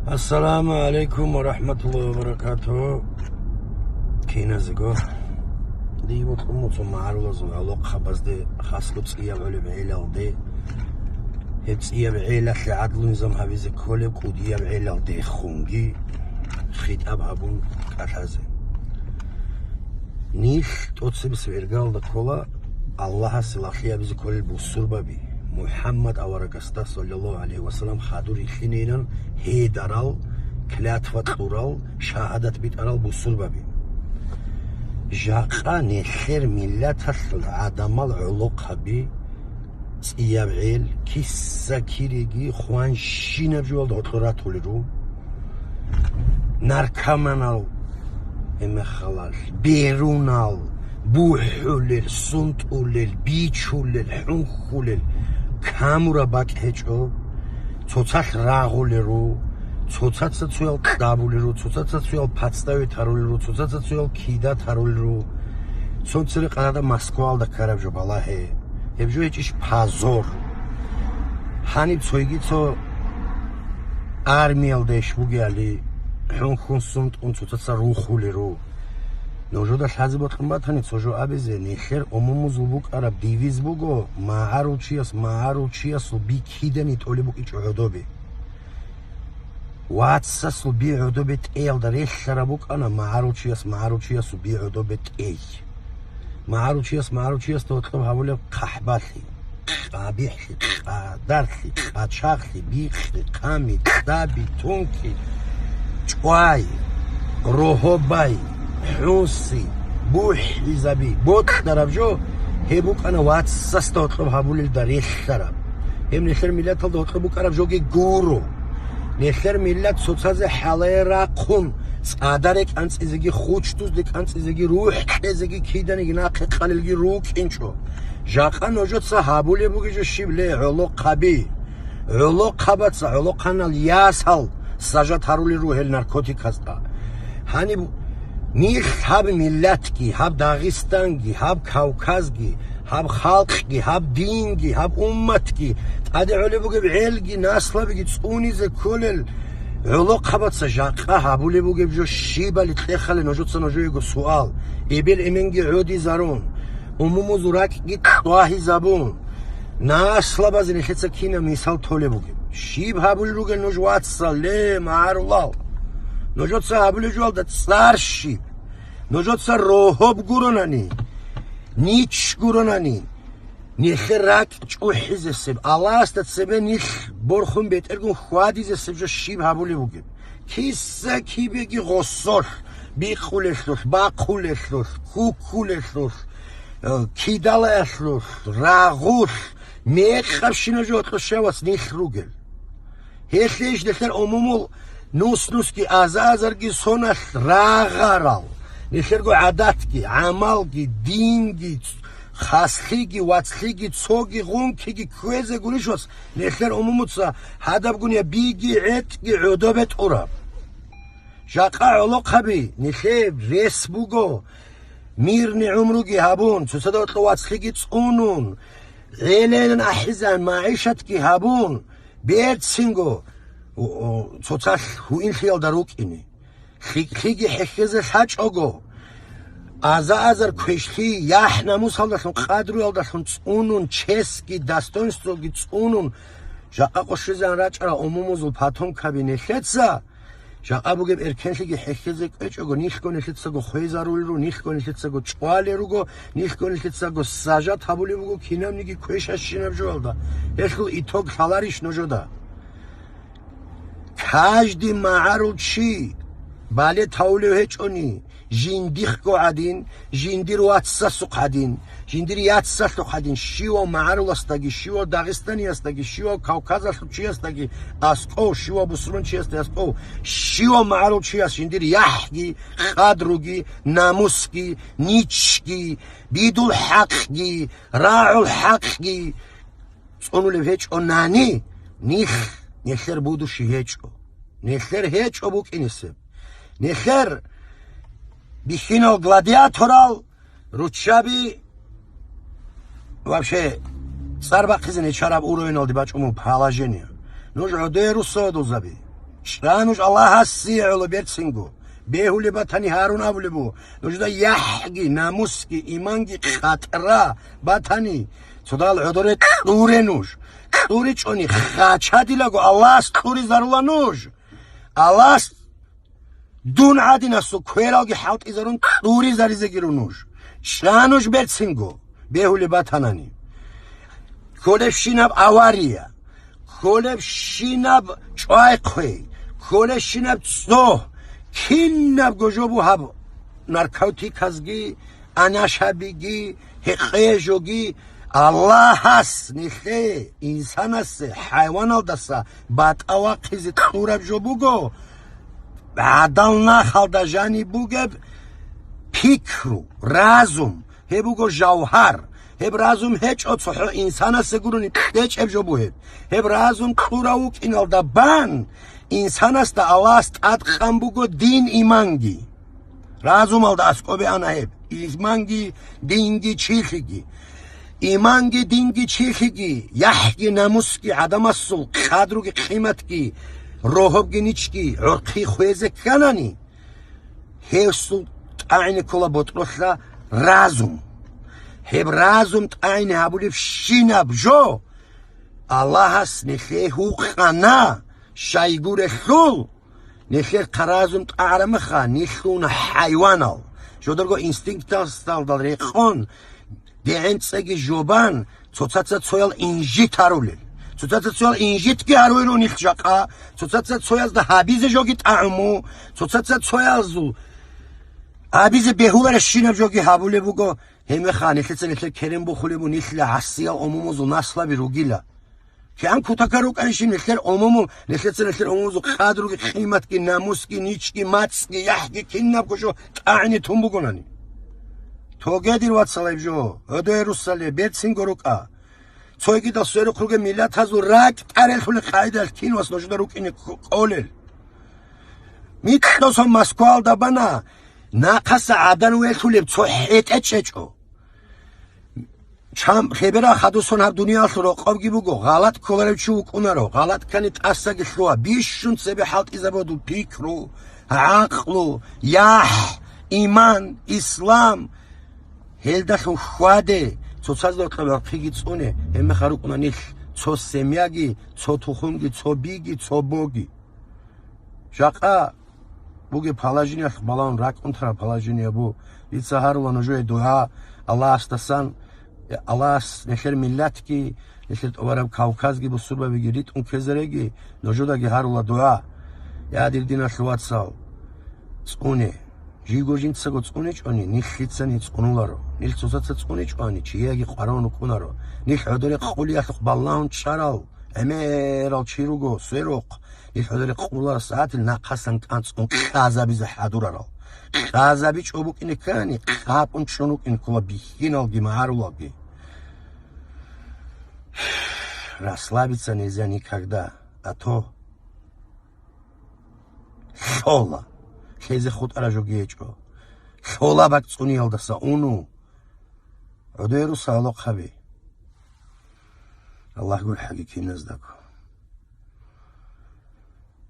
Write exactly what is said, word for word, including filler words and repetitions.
Ассаламу алейкум ва рахматуллахи ва баракатугьу. Киназего. Дие бокьун буго цо магӀарулазул гӀолохъабазде, хаслу цӀияб гӀолеб гӀелалде, гьеб цӀияб гӀелалъе гӀадлу-низам гьабизе кколеб кӀудияб гӀелалдехунги хитӀаб гьабун кӀалъазе. Нилъ тӀоцебесеб иргаялда ккола Аллагьасе лагълъи гьабизе кколел бусурбаби, МухӀаммад аварагасда, саллаллагьу гӀалайгьи вассалам, хадур рилълъинейилан гьедарал, клятва кьурал, шагьадат битӀарал бусурбаби. Жакъа нилъер миллаталъул гӀадамал гӀолохъаби, цӀияб гӀел, киса-кириги хъванщинаб жоялда гьоркьор ратулел руго. Наркоманал гьеб мехалъ, берунал, бухӀулел, сунтӀулел, бичулел, хӀунхьулел, камураб бакӀ гьечӀо. Цоцалъ рагъулел руго, цоцаца цоял кьабулел руго, цоцаца цоял пацӀцӀави тарулел руго, цоцаца цоял кидат тарулел руго. Цо церекъад гьадаб Москваялда ккараб жо балагье. Гьеб жо гьечӀищ позор? Гьаниб цойги цо армиялда иш бугеали, хӀунхьун сунтӀун цоцаца рухулел руго. Нужеда лъазе бокьун батани, цо жо абизе, нилъер умумузул букӀараб девиз буго: магӀарул чияс магӀарул чиясул би кидани тӀолеб букӀинчӀо гӀодобе. Вацасул би гӀодобе тӀеялда релълъараб букӀана магӀарул чияс магӀарул чиясул би гӀодобе тӀей. МагӀарул чияс магӀарул чиясда гьоркьоб гьабулеб хъахӀбалъи, къабихӀлъи, къадарлъи, къачагълъи, бикъи, хъами, кьаби, тунки, чӀвай, рогьобай, хӀунси, бухӀизаби, бокьараб жо, гьеб букӀана вацасда гьоркьоб гьабулелда релълъараб. Гьеб нилъер миллаталда гьоркьоб букӀараб жоги гуро. Нилъер миллат цоцазе хӀалае рахъун, цӀадаре кӀанцӀизеги, хучдузде кӀанцӀизеги, рухӀ кьезеги, киданиги нахъе къалелги рукӀинчӀо. Жакъа нужеца гьабулеб бугеб жо щиб, ле, гӀолохъаби? ГӀолохъабаца, гӀолохъанал ясал сажат гьарулел руго гьел наркотиказда. Гьаниб нилъ гьаб миллатги, гьаб Дагъистанги, гьаб Кавказги, гьаб халкъги, гьаб динги, гьаб умматги, тӀаде гӀолеб бугеб гӀелги, наслабиги цӀунизе кколел гӀолохъабаца жакъа гьабулеб бугеб жо щибали кьехале нужеца нужеего суал, эбел-эменги гӀодизарун, умумузул ракӀги кьвагьизабун, наслабазе нилъеца кинаб мисал толеб бугеб? Щиб гьабулел ругел нуж, вацал, ле, магӀарулал? Нужеца гьабулеб жоялда цӀар щиб? Нужеца рогьоб гуронани, нич гуронани, нилъер ракӀ чӀухӀизесеб, Аллагьасда цебе нилъ борхун бетӀергун хьвадизесеб жо щиб гьабулеб бугеб? Киса-кибеги гъосолъ, бикъулелъулъ, бахъулелъулъ, куккулелъулъ, э, кидалаялъулъ, рагъулъ, мекъабщина жо кьущавац нилъ ругел. Гьелъейищ нилъер умумул нус-нусги аза-азарги соналъ рагъарал, нилъерго гӀадатги, гӀамалги, динги, хаслъиги, вацлъиги, цоги гъункиги кквезе гурищ вац, нилъер умумуца гьадабгун я биги гӀетӀги гӀодобе тӀураб. Жакъа гӀолохъаби, нилъее рес буго, мирный гӀумруги гьабун, цоцазда гьоркьоб вацлъиги цӀунун, гӀелейилан ахӀизан магӀишатги гьабун, берцинго, о, о, цоцалъ гьуинлъиялда рукӀине. ЛъикӀлъиги хӀехьезе лъачӀого, аза-азар квешлъи, яхӀ-намусалдалъун, къадруялдалъун цӀунун, честьги, достоинствоги цӀунун, жакъа къо щвезегӀан рачӀарал умумузул потомкаби нилъеца, жакъа бугеб эркенлъиги хӀехьезе кӀвечӀого, нилъго нилъецаго хвезарулел руго, нилъго нилъецаго чӀвалел руго, нилъго нилъецаго сажат гьабулеб буго кинабниги квешащинаб жоялда. Гьелъул итог лъаларищ нужеда? Каждый магӀарул чи бале тавулев гьечӀони, жиндихъго гӀадин, жиндир вацасухъ гӀадин, жиндир яцалъухъ гӀадин, щивав магӀаруласдаги, щивав дагъистаниясдаги, щивав Кавказалъул чиясдаги аскӀов, щивав бусурманчиясда аскӀов, щивав магӀарул чияс жиндир яхӀги, къадруги, намусги, ничги, бидул хӀакъги, рагӀул хӀакъги цӀунулеб гьечӀонани, нилъ, нилъер будущий гьечӀо. Нилъер гьечӀо букӀинесеб. Нилъер бихьинал гладиаторал руччаби вообще цӀар бахъизе нечараб уровеналде бачӀун буго положение. Нуж гӀодоре, русодулзаби. ЧӀа нуж Аллагьасе гӀоло берцинго. Бегьулеб батани, гьарун абулеб буго, нужда яхӀги, намусги, иманги къатӀра батани, цодал гӀодоре кьуре нуж. КьуричӀони хачадилаго Аллагьас кьуризарула нуж. Аллагьас дун гӀадинасул квералги хӀалтӀизарун кьуризаризегиро нуж. ЧӀа нуж берцинго, бегьулеб батанани. Кколебщинаб авария, кколебщинаб чӀвай-хъвей, кколебщинаб цо, кинабго жо бугеб, наркотиказги, анашабиги, гьекъей жоги, Аллагьас нилъее, инсанасе, хӀайваналдаса батӀа вахъизе кьураб жо буго, гӀадал нахалда жаниб бугеб пикру, разум, гьеб буго жавгьар. Гьеб разум гьечӀо цохӀо инсанасе гурони кьечӀеб жо бугеб. Гьеб разум кьурав вукӀиналда бан инсанасда Аллагьас тӀадкъан буго дин-иманги. Разумалда аскӀобе ана гьеб: иманги, динги, чилъиги. Иманги, динги, чилъиги, яхӀги, намусги, гӀадамасул къадруги, къиматги, рогьобги, ничги гӀорхъи хвезе кканани, гьесул тӀагӀине ккола ботӀролъа разум. Гьеб разум тӀагӀине гьабулебщинаб жо Аллагьас нилъее гьукъана, щайгурелъул. Нилъер хъаразум тӀагӀарамаха, нилъун хӀайванал. Жодарго инстинкталдал рекъон, дегӀенцӀаги жобан, цоцаца цоял инжит гьарулел. Цоцаца цоял инжитги гьаруйру нилъ жакъа, цоцаца цоязда гьабизе жоги тӀагӀуму, цоцаца цоязул гьабизе бегьуларащинаб жоги гьабулеб буго, гьебмехалъ нилъеца нилъер керен бухулеб бу нилъила гӀасиял умумузул наслаби ругила. КигӀан кутакал рукӀанищин нилъер умумул, нилъеца нилъер умумузул къадруги, къиматги, намусги, ничги, мацӀги, яхӀги кинабго жо тӀагӀине тун бугонани. Тоге, дир вацал, гьеб жо, гӀодое русале, берцинго рукӀа. Цойгидал сверухъ ругел миллатазул ракӀ тӀарелъулел къагӀидалъ кинвас нужда рукӀине кколел. Микьосан Москваялда бана, нахъаса гӀадан велъулеб цо хӀетӀе чӀечӀо. Чам хебера хадусон гьаб дуниялалъул рокъобги буго, гъалатӀ кколарев чи вукӀунаро, гъалатӀ ккани тӀасаги лъугьа, бищун цебе хӀалтӀизабугьадул пикру, гӀакълу, яхӀ, иман, ислам. Гьелдалъун хьваде, цоцазда гьоркьоб гӀорхъиги цӀуне, гьебмехалъ рукӀуна нилъ цо семьяги, цо тухумги, цо биги, цо боги. Жакъа бугеб положениялъ балагьун ракӀун тараб положение бу. Дица гьарула нужее дугӀа Аллагьасдасан, Аллагьас нилъер миллатги, нилъер тӀубараб Кавказги бусурбабиги ритӀун ккезареги, нужедаги гьарула дугӀа. Я, дир диналъул вацал, цӀуне. Жиго жинцаго цӀуничӀони, нилъ лъицани цӀунуларо. Нилъ цоцаца цӀуничӀони, чияги къваригӀун рукӀунаро. Нилъ гӀодоре къулиялъухъ балагьун чӀарал гӀемерал чи руго, сверухъ. Нилъ гӀодоре къуларас гӀадил нахъасан кӀанцӀун къазабизе хӀадурарал. КъазабичӀо букӀине ккани, къапун чӀун рукӀин ккола бихьиналги магӀарулалги. Расслабиться нельзя никогда, а то лъола. Лъезе хутӀараб жоги гьечӀо. Лъола бакӀ цӀуниялдаса уну. ГӀодоре руса, гьалохъаби. Аллагь гурхӀаги киназдаго.